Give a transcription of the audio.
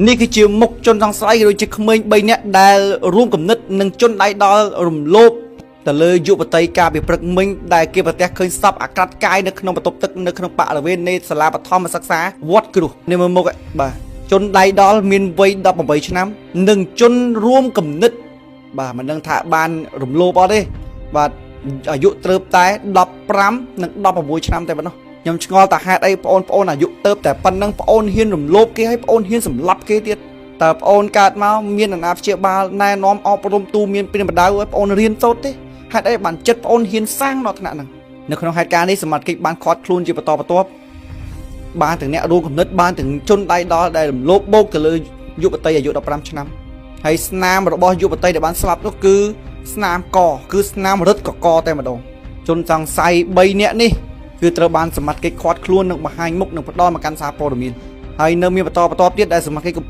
នេះគឺជាមុខជនសង្ស័យឬជាក្មេង3នាក់ដែលរួមគំនិតនឹងជនដៃដល់រំលោភទៅលើយុវតីកាលពីព្រឹកមិញដែលគេប្រទះឃើញសពអាក្រាតកាយនៅក្នុងបន្ទប់ទឹកនៅក្នុងបរិវេណនៃសាលាបឋមសិក្សាវត្តគ្រោះនេះមើលមុខបាទជនដៃដល់មានវ័យ18ឆ្នាំនិងជនរួមគំនិតបាទមិនដឹងថាបានរំលោភអត់ទេបាទអាយុត្រឹមតែ15និង16ឆ្នាំតែប៉ុណ្ណោះខ្ញុំឆ្ងល់តែហេតុអីបងប្អូនអាយុទៅតែប៉ុណ្ណឹងបងអូនហ៊ានរំលោភគេហើយបងអូនហ៊ានសម្លាប់គេទៀតតើបងអូនកើតមកមានអាណាព្យាបាលណែនាំអប់រំទូមានព្រានបដៅឲ្យបងអូនរៀនសូត្រទេហេតុអីបានចិត្តបងអូនហ៊ានសាងដល់ថ្នាក់ហ្នឹងនៅក្នុងហេតុការណ៍នេះសមត្ថកិច្ចបានឃាត់ខ្លួនជាបន្តបន្ទាប់បានទាំងអ្នករួមគំនិតបានទាំងជនដៃដល់ដែលរំលោភបោកទៅលើយុវតីអាយុ15ឆ្នាំហើយស្នាមរបស់យុវតីដែលបានស្លាប់នោះគឺស្នាមកគឺស្នាមរឹតកកតែម្ដងជនសង្ស័យ3នាក់នេះគឺត្រូវបានសមត្ថកិច្ចឃាត់ខ្លួននិងបង្ហាញមុខនិងផ្ដល់មកកាន់សារព័ត៌មានហើយនៅមានបន្តបន្ទាប់ទៀតដែលសមត្ថកិច្ចកំពុង